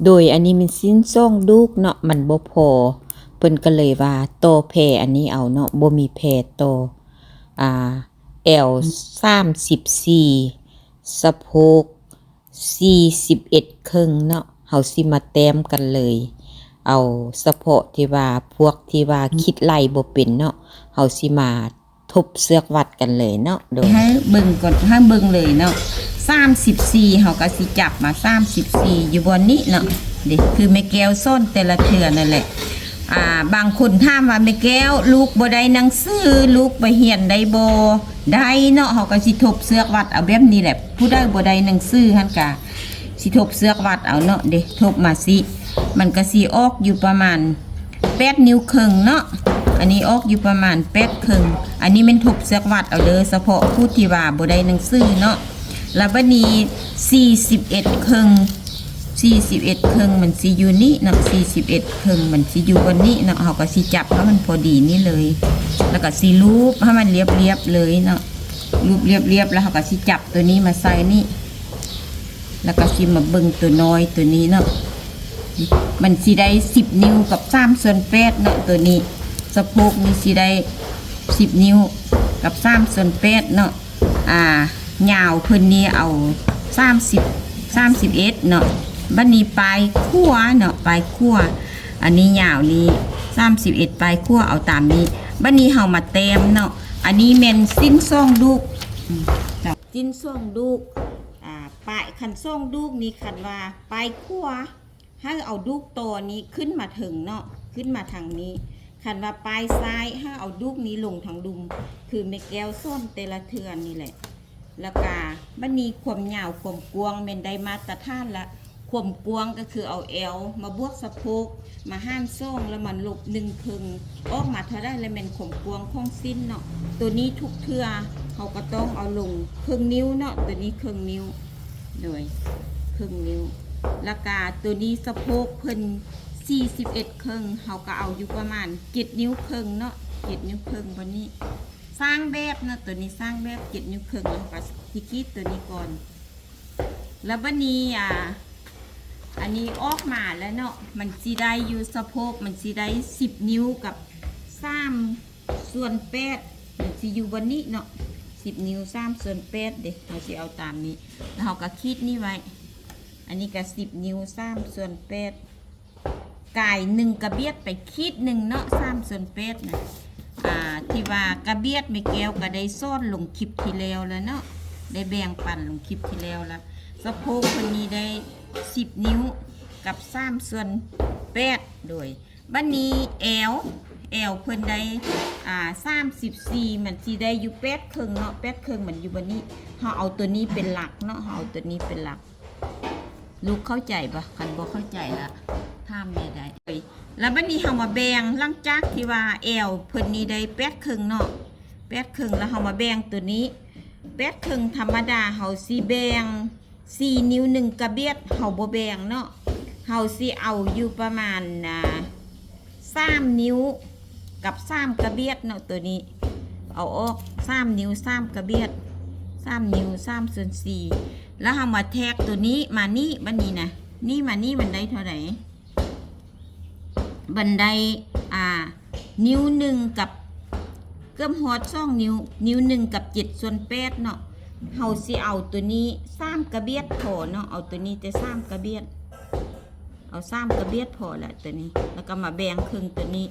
ໂດຍອັນນີ້ແມ່ນສິ້ນສອງລູກເນາະ ມັນບໍ່ພໍ ເພິ່ນກໍເລີຍວ່າຕໍ່ແຜ່ອັນນີ້ເອົາເນາະ ບໍ່ມີແຜ່ຕໍ່ ອ່າ ແອວສາມສິບສີ່ ສະໂພກສີ່ສິບເອັດເຄິ່ງເນາະ ເຮົາຊິມາແຕ້ມກັນເລີຍ ເອົາສະເພາະທີ່ວ່າພວກທີ່ວ່າຄິດໄລ່ບໍ່ເປັນເນາະ ເຮົາຊິມາ ທົບເຊືອກວັດກັນເລີຍເນາະ ໂດຍ ໃຫ້ເບິ່ງກ່ອນ ໃຫ້ເບິ່ງເລີຍເນາະ ສາມສິບສີ່ ເຮົາກໍຊິຈັບມາ ສາມສິບສີ່ ຢູ່ບ່ອນນີ້ເນາະ ເດ້ ຄືແມ່ແກ້ວສອນແຕ່ລະເທື່ອນັ້ນແຫຼະ ອ່າ ບາງຄົນຖາມວ່າ ແມ່ແກ້ວ ລູກບໍ່ໄດ້ໜັງສື ລູກໄປຮຽນໄດ້ບໍ່? ໄດ້ເນາະ ເຮົາກໍຊິທົບເຊືອກວັດເອົາແບບນີ້ແຫຼະ ຜູ້ໃດບໍ່ໄດ້ໜັງສືຫັ້ນກະ ຊິທົບເຊືອກວັດເອົາເນາະ ເດ້ ທົບມາຊິ ມັນກະຊິອອກຢູ່ປະມານແປດນິ້ວເຄິ່ງເນາະ ອັນນີ້ອອກຢູ່ປະມານແປດເຄິ່ງ ອັນນີ້ແມ່ນທົບເຊືອກວັດເອົາເດີ ສະເພາະຜູ້ທີ່ວ່າບໍ່ໄດ້ໜັງສືເນາະ ລະບາດນີ້ສີ່ສິບເອັດເຄິ່ງ ສີ່ສິບເອັດເຄິ່ງ ມັນຊິຢູ່ນີ້ເນາະ ສີ່ສິບເອັດເຄິ່ງ ມັນຊິຢູ່ບ່ອນນີ້ເນາະ ເຮົາກະຊິຈັບໃຫ້ມັນພໍດີນີ້ເລີຍ ລະກະຊິລູບໃຫ້ມັນລຽບໆເລີຍເນາະ ລູບລຽບໆ ລະເຮົາກະຊິຈັບໂຕນີ້ມາໃສ່ນີ້ ລະກະຊິມາເບິ່ງໂຕນ້ອຍໂຕນີ້ເນາະ ມັນຊິໄດ້ສິບນິ້ວກັບສາມສ່ວນແປດເນາະ ໂຕນີ້ ສະໂພກນີ້ຊິໄດ້ສິບນິ້ວກັບສາມສ່ວນແປດເນາະ ອ່າ ຍາວເພິ່ນນີ້ເອົາສາມສິບ ສາມສິບເອັດເນາະ ບາດນີ້ປາຍຂົວເນາະ ປາຍຂົວ ອັນນີ້ຍາວນີ້ສາມສິບເອັດ ປາຍຂົວເອົາຕາມນີ້ ບາດນີ້ເຮົາມາແຕ້ມເນາະ ອັນນີ້ແມ່ນສິ້ນສອງລູກ ອືມ ເຈົ້າ ສິ້ນສອງລູກ ອ່າ ປາຍ ຄັນສອງລູກນີ້ ຄັນວ່າປາຍຂົວ ໃຫ້ເອົາລູກຕໍ່ນີ້ຂຶ້ນມາເທິງເນາະ ຂຶ້ນມາທາງນີ້ ຄັນວ່າປາຍຊ້າຍ ໃຫ້ເອົາລູກນີ້ລົງທາງລຸ່ມ ຄືແມ່ແກ້ວສອນແຕ່ລະເທື່ອນີ້ແຫຼະ ລະກະບາດນີ້ຄວາມຍາວຄວາມກວ້າງແມ່ນໄດ້ມາດຕະຖານລະ ຄວາມກວ້າງກໍຄືເອົາແອວມາບວກສະໂພກ ມາຫານສອງ ລະມາລົບໜຶ່ງເຄິ່ງ ອອກມາເທົ່າໃດລະແມ່ນຄວາມກວ້າງຂອງສິ້ນເນາະ ໂຕນີ້ທຸກເທື່ອເຮົາກໍຕ້ອງເອົາລົງເຄິ່ງນິ້ວເນາະ ໂຕນີ້ເຄິ່ງນິ້ວ ໂດຍເຄິ່ງນິ້ວ ລະກະໂຕນີ້ສະໂພກເພິ່ນສີ່ສິບເອັດເຄິ່ງ ເຮົາກໍເອົາຢູ່ປະມານເຈັດນິ້ວເຄິ່ງເນາະ ເຈັດນິ້ວເຄິ່ງ ບາດນີ້ສ້າງແບບເນາະ ໂຕນີ້ສ້າງແບບເຈັດນິ້ວເຄິ່ງ ເຮົາກໍຊິຂີດໂຕນີ້ກ່ອນ ລະບາດນີ້ ອ່າ ອັນນີ້ອອກມາແລ້ວເນາະ ມັນຊິໄດ້ຢູ່ ສະໂພກມັນຊິໄດ້ສິບນິ້ວກັບສາມສ່ວນແປດ ມັນຊິຢູ່ບ່ອນນີ້ເນາະ ສິບນິ້ວສາມສ່ວນແປດເດ້ ເຮົາຊິເອົາຕາມນີ້ ລະເຮົາກໍຂີດນີ້ໄວ້ ອັນນີ້ກໍສິບນິ້ວສາມສ່ວນແປດ ກາຍໜຶ່ງກະບຽດໄປຂີດໜຶ່ງເນາະ ສາມສ່ວນແປດນະ ອ່າ ທີ່ວ່າກະບຽດແມ່ແກ້ວກໍໄດ້ສອນລົງຄລິບທີ່ແລ້ວລະເນາະ ໄດ້ແບ່ງປັນລົງຄລິບທີ່ແລ້ວລະ ສະໂພກເພິ່ນນີ້ໄດ້ສິບນິ້ວກັບສາມສ່ວນແປດ ໂດຍ ບາດນີ້ແອວ ແອວເພິ່ນໄດ້ ອ່າ ສາມສິບສີ່ ມັນຊິໄດ້ຢູ່ແປດເຄິ່ງເນາະ ແປດເຄິ່ງມັນຢູ່ບາດນີ້ ເຮົາເອົາໂຕນີ້ເປັນຫຼັກເນາະ ເຮົາເອົາໂຕນີ້ເປັນຫຼັກ ລູກເຂົ້າໃຈບໍ່? ຄັນບໍ່ເຂົ້າໃຈລະຖາມແມ່ໄດ້ ລະບາດນີ້ເຮົາມາແບ່ງ ຫຼັງຈາກທີ່ວ່າແອວເພິ່ນນີ້ໄດ້ແປດເຄິ່ງເນາະ ແປດເຄິ່ງ ລະເຮົາມາແບ່ງໂຕນີ້ ແປດເຄິ່ງທຳມະດາ ເຮົາຊິແບ່ງສີ່ນິ້ວໜຶ່ງກະບຽດ ເຮົາບໍ່ແບ່ງເນາະ ເຮົາຊິເອົາຢູ່ປະມານ ອ່າ ສາມນິ້ວກັບສາມກະບຽດເນາະ ໂຕນີ້ເອົາອອກສາມນິ້ວສາມກະບຽດ ສາມນິ້ວສາມສ່ວນສີ່ ລະເຮົາມາແທກໂຕນີ້ມານີ້ ບາດນີ້ນະ ນີ້ມານີ້ມັນໄດ້ເທົ່າໃດ? ມັນໄດ້ ອ່າ ນິ້ວໜຶ່ງກັບ ເກືອບຮອດສອງນິ້ວ ນິ້ວໜຶ່ງກັບເຈັດສ່ວນແປດເນາະ ເຮົາຊິເອົາໂຕນີ້ສາມກະບຽດພໍເນາະ ເອົາໂຕນີ້ແຕ່ສາມກະບຽດ ເອົາສາມກະບຽດພໍລະໂຕນີ້ ລະກະມາແບ່ງເຄິ່ງໂຕນີ້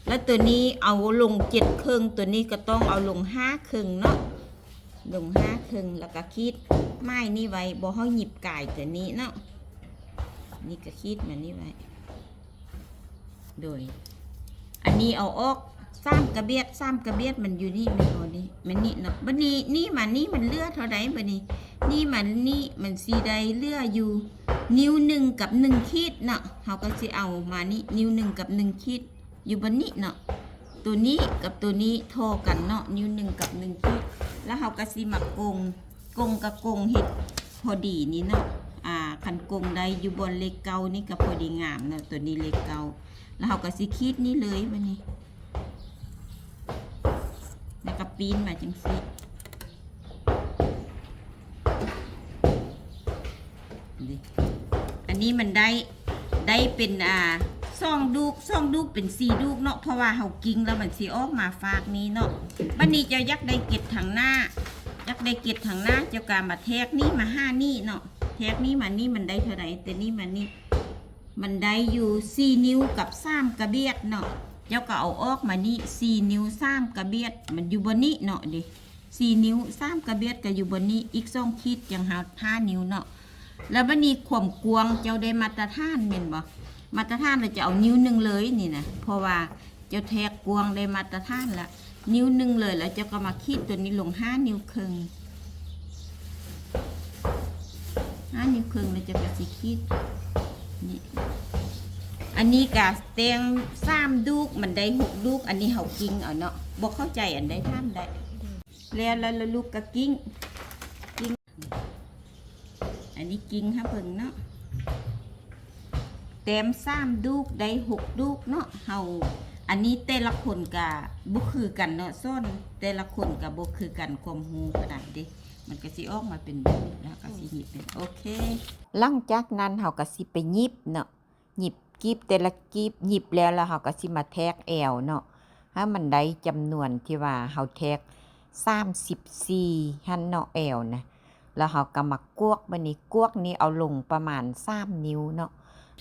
ລະໂຕນີ້ເອົາລົງເຈັດເຄິ່ງ ໂຕນີ້ກະຕ້ອງເອົາລົງຫ້າເຄິ່ງເນາະ ລົງຫ້າເຄິ່ງ ລະກະຂີດໝາຍນີ້ໄວ້ ບໍ່ໃຫ້ຫຍິບກາຍໂຕນີ້ເນາະ ນີ້ກະຂີດມານີ້ໄວ້ ໂດຍ ອັນນີ້ເອົາອອກສາມກະບຽດ ສາມກະບຽດມັນຢູ່ນີ້ ແມ່ນບໍ່ນີ້ ແມ່ນນີ້ເນາະ ບາດນີ້ນີ້ມານີ້ມັນເຫຼືອເທົ່າໃດບາດນີ້ ນີ້ມານີ້ມັນຊິໄດ້ເຫຼືອຢູ່ນິ້ວໜຶ່ງກັບໜຶ່ງຂີດເນາະ ເຮົາກະຊິເອົາມານີ້ ນິ້ວໜຶ່ງກັບໜຶ່ງຂີດ ຢູ່ບ່ອນນີ້ເນາະ ໂຕນີ້ກັບໂຕນີ້ທໍ່ກັນເນາະ ນິ້ວໜຶ່ງກັບໜຶ່ງຂີດ ລະເຮົາກະຊິມາກົງ ກົງກະກົງເຮັດພໍດີນີ້ເນາະ ອ່າ ຄັນກົງໄດ້ຢູ່ບ່ອນເລກເກົ້ານີ້ກະພໍດີງາມເນາະ ໂຕນີ້ເລກເກົ້າ ລະເຮົາກະຊິຂີດນີ້ເລີຍບາດນີ້ ລະກະປີ້ນມາຈັ່ງຊີ້ ອັນນີ້ມັນໄດ້ ໄດ້ເປັນ ອ່າ ສອງດູກ ສອງດູກເປັນສີ່ດູກເນາະ ເພາະວ່າເຮົາກິ້ງແລ້ວມັນຊິອອກມາຟາກນີ້ເນາະ. ບັດນີ້ເຈົ້າຢາກໄດ້ເກັດທາງໜ້າ ຢາກໄດ້ເກັດທາງໜ້າ ເຈົ້າກໍມາແທກນີ້ມາຫານີ້ເນາະ ແທກນີ້ມານີ້ ມັນໄດ້ເທົ່າໃດ? ແຕ່ນີ້ມານີ້ ມັນໄດ້ຢູ່ສີ່ນິ້ວກັບສາມກະບຽດເນາະ. ເຈົ້າກໍເອົາອອກມານີ້ ສີ່ນິ້ວສາມກະບຽດ ມັນຢູ່ບ່ອນນີ້ເນາະ ເດ້ ສີ່ນິ້ວສາມກະບຽດກໍຢູ່ບ່ອນນີ້ ອີກສອງຂີດຈັ່ງຮອດຫ້ານິ້ວເນາະ. ແລ້ວບັດນີ້ຄວາມກວ້າງເຈົ້າໄດ້ມາດຕະຖານແມ່ນບໍ່? ມາດຕະຖານແລ້ວຈະເອົານິ້ວໜຶ່ງເລີຍນີ້ນະ ເພາະວ່າເຈົ້າແທກກວ້າງໄດ້ມາດຕະຖານລະ ນິ້ວໜຶ່ງເລີຍ ແລ້ວເຈົ້າກໍມາຂີດຕົວນີ້ລົງຫ້ານິ້ວເຄິ່ງ ຫ້ານິ້ວເຄິ່ງ ແລ້ວເຈົ້າກໍຊິຂີດນີ້. ອັນນີ້ກະແຕ່ງສາມດູກ ມັນໄດ້ຫົກດູກ ອັນນີ້ເຮົາກິ້ງເອົາເນາະ. ບໍ່ເຂົ້າໃຈອັນໃດຖາມໄດ້. ແລ້ວ ແລ້ວ ແລ້ວລູກກໍກິ້ງ ກິ້ງ ອັນນີ້ກິ້ງໃຫ້ເບິ່ງເນາະ ແຕ້ມສາມດູກໄດ້ຫົກດູກເນາະ. ເຮົາ ອັນນີ້ແຕ່ລະຄົນກະບໍ່ຄືກັນເນາະ ສອນແຕ່ລະຄົນກະບໍ່ຄືກັນ ຄວາມຮູ້ກະໄດ້ເດ້ ມັນກະຊິອອກມາເປັນແບບນີ້ ແລ້ວກໍຊິຫຍິບເປັນ ໂອເຄ. ຫຼັງຈາກນັ້ນເຮົາກໍຊິໄປຫຍິບເນາະ ຫຍິບກີບແຕ່ລະກີບ ຫຍິບແລ້ວ ແລ້ວເຮົາກໍຊິມາແທກແອວເນາະ ໃຫ້ມັນໄດ້ຈຳນວນທີ່ວ່າເຮົາແທກສາມສິບສີ່ຫັ້ນເນາະ ແອວນະ. ແລ້ວເຮົາກໍມາກວກ ບັດນີ້ກວກນີ້ເອົາລົງປະມານສາມນິ້ວເນາະ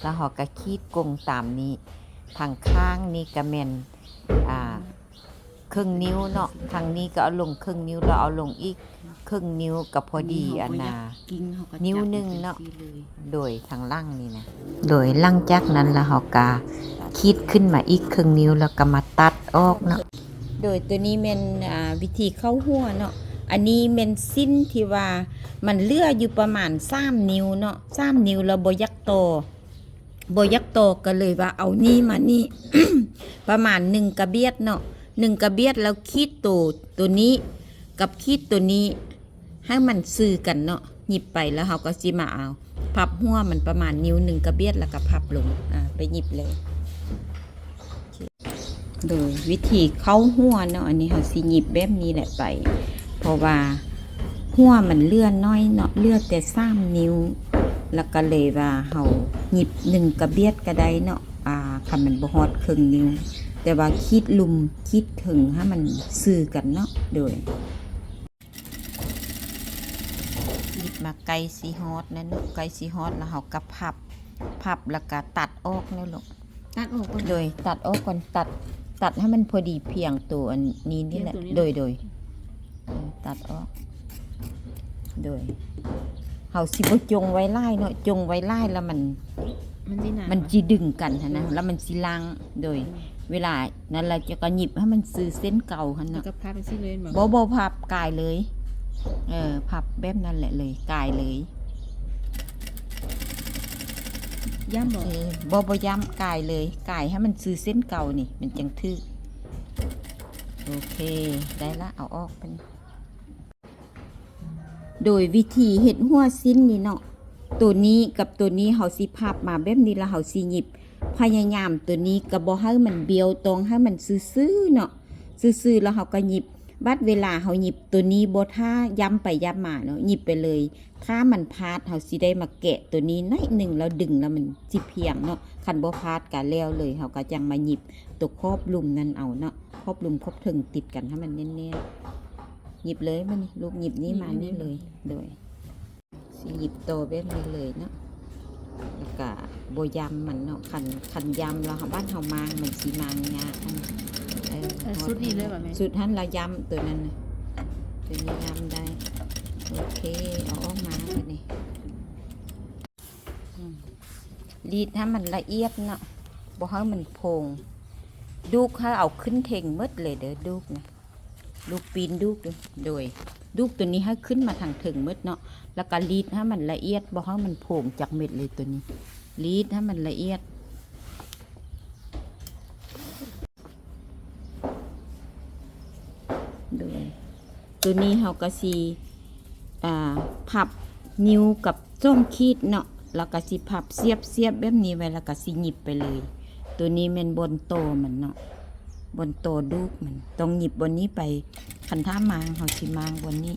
ແລ້ວເຮົາກໍຂີດກົງຕາມນີ້. ທາງຂ້າງນີ້ກໍແມ່ນ ອ່າ ເຄິ່ງນິ້ວເນາະ ທາງນີ້ກໍເອົາລົງເຄິ່ງນິ້ວ ແລ້ວເອົາລົງອີກເຄິ່ງນິ້ວ ກໍພໍດີອັນນ່າ ນິ້ວໜຶ່ງເນາະ ໂດຍທາງຫຼັງນີ້ນະ ໂດຍ. ຫຼັງຈາກນັ້ນແລ້ວເຮົາກໍຂີດຂຶ້ນມາອີກເຄິ່ງນິ້ວ ແລ້ວກໍມາຕັດອອກເນາະ ໂດຍ. ຕົວນີ້ແມ່ນ ອ່າ ວິທີເຂົ້າຫົວເນາະ ອັນນີ້ແມ່ນສິ້ນທີ່ວ່າມັນເຫຼືອຢູ່ປະມານສາມນິ້ວເນາະ ສາມນິ້ວ ແລ້ວບໍ່ຢາກຕໍ່ ບໍ່ຢາກຕໍ່ ກໍເລີຍວ່າເອົານີ້ມານີ້ ປະມານໜຶ່ງກະບຽດເນາະ ໜຶ່ງກະບຽດ ແລ້ວຂີດໂຕ ໂຕນີ້ກັບຂີດໂຕນີ້ໃຫ້ມັນຊື່ກັນເນາະ ຫຍິບໄປ ແລ້ວເຮົາກໍຊິມາເອົາພັບຫົວມັນປະມານນິ້ວໜຶ່ງກະບຽດ ແລ້ວກໍພັບລົງ ອາ ໄປຫຍິບເລີຍ. ໂດຍວິທີເຂົ້າຫົວເນາະ ອັນນີ້ເຮົາຊິຫຍິບແບບນີ້ແຫຼະໄປ ເພາະວ່າຫົວມັນເຫຼືອໜ້ອຍເນາະ ເຫຼືອແຕ່ສາມນິ້ວ ແລ້ວກໍເລີຍວ່າເຮົາຫຍິບໜຶ່ງກະບຽດກໍໄດ້ເນາະ ອ່າ ຄັນມັນບໍ່ຮອດເຄິ່ງນິ້ວ ແຕ່ວ່າຂີດລຸ່ມຂີດເທິງໃຫ້ມັນຊື່ກັນເນາະ ໂດຍ. ໝາກໄກ່ຊິຮອດນັ້ນ ໄກ່ຊິຮອດ ແລ້ວເຮົາກໍພັບ ພັບ ແລ້ວກໍຕັດອອກແລ້ວລູກ ຕັດອອກກ່ອນ ໂດຍ ຕັດອອກກ່ອນ ຕັດ ຕັດໃຫ້ມັນພໍດີພຽງໂຕອັນນີ້ນີ້ແຫຼະ ໂດຍ ໂດຍ ເອີ ຕັດອອກ ໂດຍ. ເຮົາຊິບໍ່ຈົ່ງໄວ້ຫຼາຍເນາະ ຈົ່ງໄວ້ຫຼາຍແລ້ວມັນ ມັນຊິໜາ ມັນຊິດຶງກັນຫັ້ນນະ ແລ້ວມັນຊິລ້າງ ໂດຍ ເວລາ ນັ້ນລະ ເຈົ້າກໍຫຍິບໃຫ້ມັນຊື່ເສັ້ນເກົ່າຫັ້ນນະ ກໍພັບຈັ່ງຊີ້ເລີຍແມ່ນບໍ່? ບໍ່ ບໍ່ພັບ ກາຍເລີຍ ເອີ ພັບແບບນັ້ນແຫຼະເລີຍ ກາຍເລີຍ ຢ້ຳບໍ່? ບໍ່ ບໍ່ຢ້ຳ ກາຍເລີຍ ກາຍໃຫ້ມັນຊື່ເສັ້ນເກົ່ານີ້ ມັນຈັ່ງຖືກ ໂອເຄ ໄດ້ລະ ເອົາອອກເປັນ ໂດຍວິທີເຮັດຫົວສິ້ນນີ້ເນາະ ໂຕນີ້ກັບໂຕນີ້ເຮົາຊິພັບມາແບບນີ້ ແລ້ວເຮົາຊິຫຍິບ ພະຍາຍາມໂຕນີ້ກໍບໍ່ໃຫ້ມັນບ້ຽວ ຕ້ອງໃຫ້ມັນຊື່ໆເນາະ ຊື່ໆ ແລ້ວເຮົາກໍຫຍິບ ບັດເວລາເຮົາຫຍິບໂຕນີ້ບໍ່ຖ້າຢ້ຳໄປຢ້ຳມາເນາະ ຫຍິບໄປເລີຍ ຖ້າມັນພາດເຮົາຊິໄດ້ມາແກະໂຕນີ້ໜ້ອຍໜຶ່ງ ແລ້ວດຶງແລ້ວມັນຊິພຽງເນາະ ຄັນບໍ່ພາດກໍແລ້ວເລີຍ ເຮົາກໍຈັ່ງມາຫຍິບໂຕຂອບລຸ່ມນັ້ນເອົາເນາະ ຂອບລຸ່ມຂອບເທິງຕິດກັນໃຫ້ມັນແໜ້ນໆ ຫຍິບເລີຍ ມານີ້ລູກ ຫຍິບນີ້ມານີ້ເລີຍ ໂດຍ ຊິຫຍິບຕໍ່ແບບນີ້ເລີຍເນາະ ແລ້ວກະບໍ່ຢ້ຳມັນເນາະ ຄັນ ຄັນຢ້ຳແລ້ວເຮົາ ບາດເຮົາມ້າງ ມັນຊິມ້າງຍາກຫັ້ນ ເອີ ເອີ ຊຸດນີ້ເລີຍບໍ່ແມ່? ຊຸດຫັ້ນລະຢ້ຳໂຕນັ້ນນະ ໂຕນີ້ຢ້ຳໄດ້ ໂອເຄ ເອົາອອກມາບາດນີ້ ອືມ ລີດໃຫ້ມັນລະອຽດເນາະ ບໍ່ໃຫ້ມັນໂພງ ດູກໃຫ້ເອົາຂຶ້ນເທິງໝົດເລີຍເດີ ດູກນະ. ລູກປີ້ນດູກ ໂດຍ ດູກໂຕນີ້ໃຫ້ຂຶ້ນມາທາງເທິງໝົດເນາະ ແລ້ວກໍລີດໃຫ້ມັນລະອຽດ ບໍ່ໃຫ້ມັນໂພງຈັກເມັດເລີຍໂຕນີ້ ລີດໃຫ້ມັນລະອຽດ ໂດຍ ໂຕນີ້ເຮົາກໍຊິ ອ່າ ພັບນິ້ວກັບ ສອງຂີດເນາະ ແລ້ວກໍຊິພັບສຽບໆແບບນີ້ໄວ້ ແລ້ວກໍຊິຫຍິບໄປເລີຍ ໂຕນີ້ແມ່ນບ່ອນຕໍ່ມັນເນາະ ບ່ອນຕໍ່ດູກມັນ ຕ້ອງຫຍິບບ່ອນນີ້ໄປ ຄັນຖ້າມ້າງ ເຮົາຊິມ້າງບ່ອນນີ້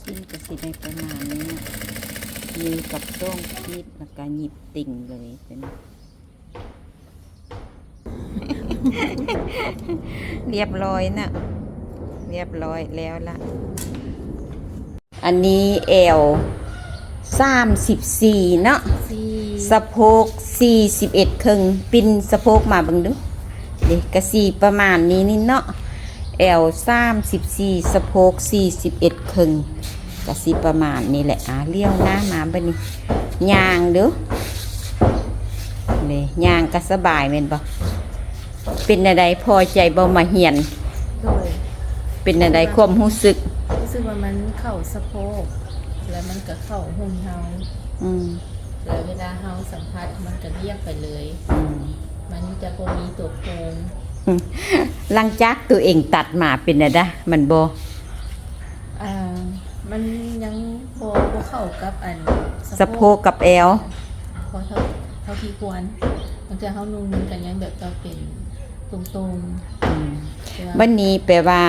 ສິ້ນກໍຊິໄດ້ປະມານນີ້ເນາະ ມືກັບສອງຂີດ ແລ້ວກະຫຍິບຕິ່ງເລີຍ ເປັນ ລຽບລ້ອຍນະ ລຽບລ້ອຍແລ້ວລະ. ອັນນີ້ແອວສາມສິບສີ່ເນາະ ສະໂພກສີ່ສິບເອັດເຄິ່ງ ປິ່ນສະໂພກມາເບິ່ງດູ ເດ ກະຊິປະມານນີ້ນີ້ເນາະ ແອວສາມສິບສີ່ ສະໂພກສີ່ສິບເອັດເຄິ່ງ ກະຊິປະມານນີ້ແຫຼະ. ອ່າ ລ້ຽວໜ້າມາບັດນີ້ ຍ່າງດູ ເດ ຍ່າງກະສະບາຍແມ່ນບໍ່? ເປັນແນວໃດ ພໍໃຈບໍ່ມາຮຽນ? ໂດຍ ເປັນແນວໃດຄວາມຮູ້ສຶກ? ຮູ້ສຶກວ່າມັນເຂົ້າສະໂພກ ແລ້ວມັນກະເຂົ້າຫຸ່ນເຮົາ ອືມ ແລ້ວເວລາເຮົາສຳຜັດມັນກະລຽບໄປເລີຍ ອືມ ມັນຈະບໍ່ມີຕົວໂຄງ. ອືມ ຫຼັງຈາກໂຕເອງຕັດມາເປັນແນວໃດ? ມັນບໍ່ ອ່າ ມັນຍັງບໍ່ ບໍ່ເຂົ້າກັບອັນສະ ສະໂພກກັບແອວ ພໍເທົ່າ ເທົ່າທີ່ຄວນ ບາງເທື່ອເຮົານຸ່ງມັນກະຍັງແບບວ່າເປັນຕົງໆ ອືມ ແຕ່ວ່າ ບັດນີ້ແປວ່າ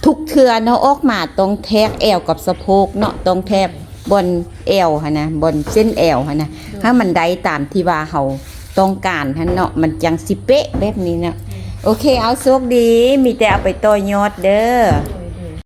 ທຸກເທື່ອເນາະ ອອກມາຕ້ອງແທກແອວກັບສະໂພກເນາະ ຕ້ອງແທກ ໂດຍ ບ່ອນແອວຫັ້ນນະ ບ່ອນເສັ້ນແອວຫັ້ນນະ ໂດຍ ໃຫ້ມັນໄດ້ຕາມທີ່ວ່າເຮົາຕ້ອງການຫັ້ນເນາະ ມັນຈັ່ງຊິເປະແບບນີ້ເນາະ ໂດຍ ໂອເຄ ເອົາ ໂຊກດີ ມີແຕ່ເອົາໄປຕໍ່ຍອດເດີ.